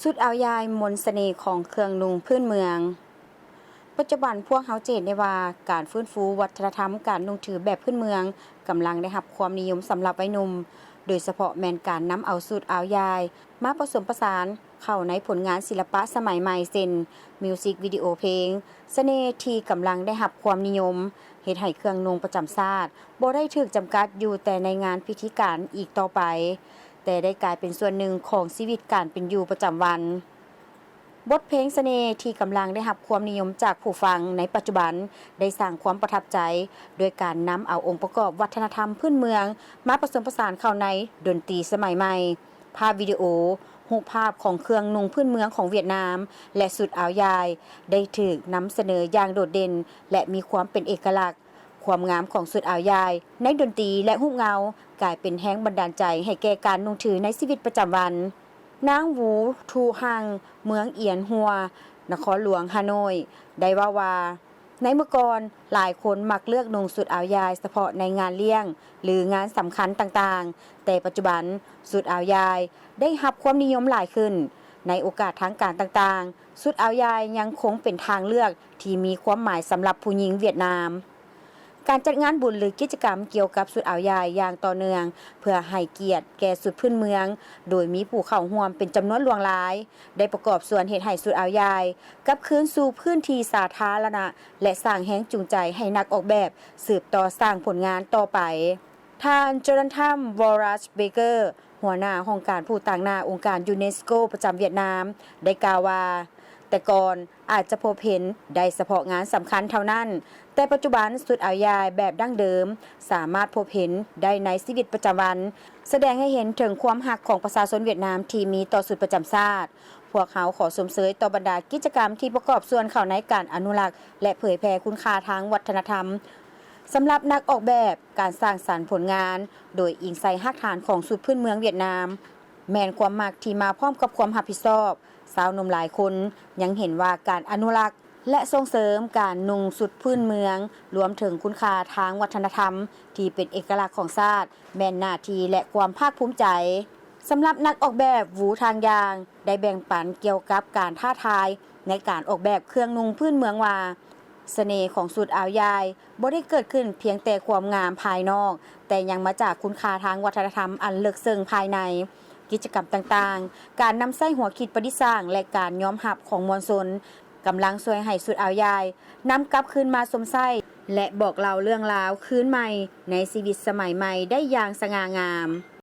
ຊຸດອາວຢາຍ ມົນສະເໜ່ຂອງເຄື່ອງນຸ່ງພື້ນເມືອງ. ປັດຈຸບັນພວກເຮົາຈະເຫັນໄດ້ວ່າ ການຟື້ນຟູວັດທະນະທຳການນຸ່ງຖືແບບພື້ນເມືອງ ກຳລັງໄດ້ຮັບຄວາມນິຍົມສຳລັບໄວໜຸ່ມ, ໂດຍສະເພາະແມ່ນການນຳເອົາຊຸດອາວຢາຍມາປະສົມປະສານເຂົ້າໃນຜົນງານສິລະປະສະໄໝໃໝ່ ເຊັ່ນ ມິວສິກວິດີໂອເພງ, ສະເໜ່ທີ່ກຳລັງໄດ້ຮັບຄວາມນິຍົມ, ເຮັດໃຫ້ເຄື່ອງນຸ່ງປະຈຳຊາດບໍ່ໄດ້ຖືກຈຳກັດຢູ່ແຕ່ໃນງານພິທີການອີກຕໍ່ໄປ, ແຕ່ໄດ້ກາຍເປັນສ່ວນໜຶ່ງຂອງຊີວິດການເປັນຢູ່ປະຈຳວັນ. ບົດເພງສະເໜ່ທີ່ກຳລັງໄດ້ຮັບຄວາມນິຍົມຈາກຜູ້ຟັງໃນປັດຈຸບັນ ໄດ້ສ້າງຄວາມປະທັບໃຈ ດ້ວຍການນຳເອົາອົງປະກອບວັດທະນະທຳພື້ນເມືອງມາປະສົມປະສານເຂົ້າໃນດົນຕີສະໄໝໃໝ່, ພາບວິດີໂອ, ຮູບພາບຂອງເຄື່ອງນຸ່ງພື້ນເມືອງຂອງຫວຽດນາມ ແລະ ຊຸດອາວຢາຍ ໄດ້ຖືກນຳສະເໜີຢ່າງໂດດເດັ່ນ ແລະ ມີຄວາມເປັນເອກະລັກ. ຄວາມງາມຂອງຊຸດອາວຢາຍໃນດົນຕີ ແລະ ຮູບເງົາ ກາຍເປັນແຮງບັນດານໃຈໃຫ້ແກ່ການນຸ່ງຖືໃນຊີວິດປະຈຳວັນ. ນາງ ຫວູ ທູຮັງ ເມືອງອຽນຫົວ ນະຄອນຫຼວງຮ່າໂນ້ຍ ໄດ້ເວົ້າວ່າ ໃນເມື່ອກ່ອນ, ຫຼາຍຄົນມັກເລືອກນຸ່ງຊຸດອາວຢາຍສະເພາະໃນງານລ້ຽງ ຫຼື ງານສຳຄັນຕ່າງໆ, ແຕ່ປັດຈຸບັນ, ຊຸດອາວຢາຍໄດ້ຮັບຄວາມນິຍົມຫຼາຍຂຶ້ນ. ໃນໂອກາດທາງການຕ່າງໆ, ຊຸດອາວຢາຍຍັງຄົງເປັນທາງເລືອກທີ່ມີຄວາມໝາຍສຳລັບຜູ້ຍິງຫວຽດນາມ. ການຈັດງານບຸນ ຫຼື ກິດຈະກຳກ່ຽວກັບຊຸດອາວຢາຍຢ່າງຕໍ່ເນື່ອງ ເພື່ອໃຫ້ກຽດແກ່ຊຸດພື້ນເມືອງ, ໂດຍມີຜູ້ເຂົ້າຮ່ວມເປັນຈຳນວນຫຼວງຫຼາຍ, ໄດ້ປະກອບສ່ວນເຮັດໃຫ້ຊຸດອາວຢາຍກັບຄືນສູ່ພື້ນທີ່ສາທາລະນະ ແລະ ສ້າງແຮງຈູງໃຈໃຫ້ນັກອອກແບບສືບຕໍ່ສ້າງຜົນງານຕໍ່ໄປ. ທ່ານ ໂຈນາທານ ວໍຣັສ ເບເກີ ຫົວໜ້າຫ້ອງການຜູ້ຕາງໜ້າອົງການຢູເນສໂກປະຈຳຫວຽດນາມ ໄດ້ກ່າວວ່າ, ແຕ່ກ່ອນອາດຈະພົບເຫັນໄດ້ສະເພາະງານສຳຄັນເທົ່ານັ້ນ, ແຕ່ປັດຈຸບັນຊຸດອາວຢາຍແບບດັ້ງເດີມສາມາດພົບເຫັນໄດ້ໃນຊີວິດປະຈຳວັນ, ສະແດງໃຫ້ເຫັນເຖິງຄວາມຮັກຂອງປະຊາຊົນຫວຽດນາມທີ່ມີຕໍ່ຊຸດປະຈຳຊາດ. ພວກເຮົາຂໍຊົມເຊີຍຕໍ່ບັນດາກິດຈະກຳທີ່ປະກອບສ່ວນເຂົ້າໃນການອະນຸລັກ ແລະ ເຜີຍແຜ່ຄຸນຄ່າທາງວັດທະນະທຳ. ສຳລັບນັກອອກແບບ, ການສ້າງສັນຜົນງານໂດຍອີງໃສ່ຮາກຖານຂອງຊຸດພື້ນເມືອງຫວຽດນາມ ແມ່ນຄວາມມັກທີ່ມາພ້ອມກັບຄວາມຮັບຜິດຊອບ. ຊາວໜຸ່ມຫຼາຍຄົນຍັງເຫັນວ່າການອະນຸລັກ ແລະ ສົ່ງເສີມການນຸ່ງຊຸດພື້ນເມືອງ, ລວມເຖິງຄຸນຄ່າທາງວັດທະນະທຳທີ່ເປັນເອກະລັກຂອງຊາດ ແມ່ນໜ້າທີ່ ແລະ ຄວາມພາກພູມໃຈ. ສຳລັບນັກອອກແບບ ຫວູ ທາງຢາງ ໄດ້ແບ່ງປັນກ່ຽວກັບການທ້າທາຍໃນການອອກແບບເຄື່ອງນຸ່ງພື້ນເມືອງວ່າ, ສະເໜ່ຂອງຊຸດອາວຢາຍບໍ່ໄດ້ເກີດຂຶ້ນພຽງແຕ່ຄວາມງາມພາຍນອກ, ແຕ່ຍັງມາຈາກຄຸນຄ່າທາງວັດທະນະທຳອັນເລິກເຊິ່ງພາຍໃນ. ກິດຈະກຳຕ່າງໆ, ການນຳໃຊ້ຫົວຄິດປະດິດສ້າງ ແລະ ການຍອມຮັບຂອງມວນຊົນ ກຳລັງຊ່ວຍໃຫ້ຊຸດອາວຢາຍນຳກັບຄືນມາຊົມໃຊ້ ແລະ ບອກເລົ່າເລື່ອງລາວຄືນໃໝ່ໃນຊີວິດສະໄໝໃໝ່ໄດ້ຢ່າງສະຫງ່າງາມ.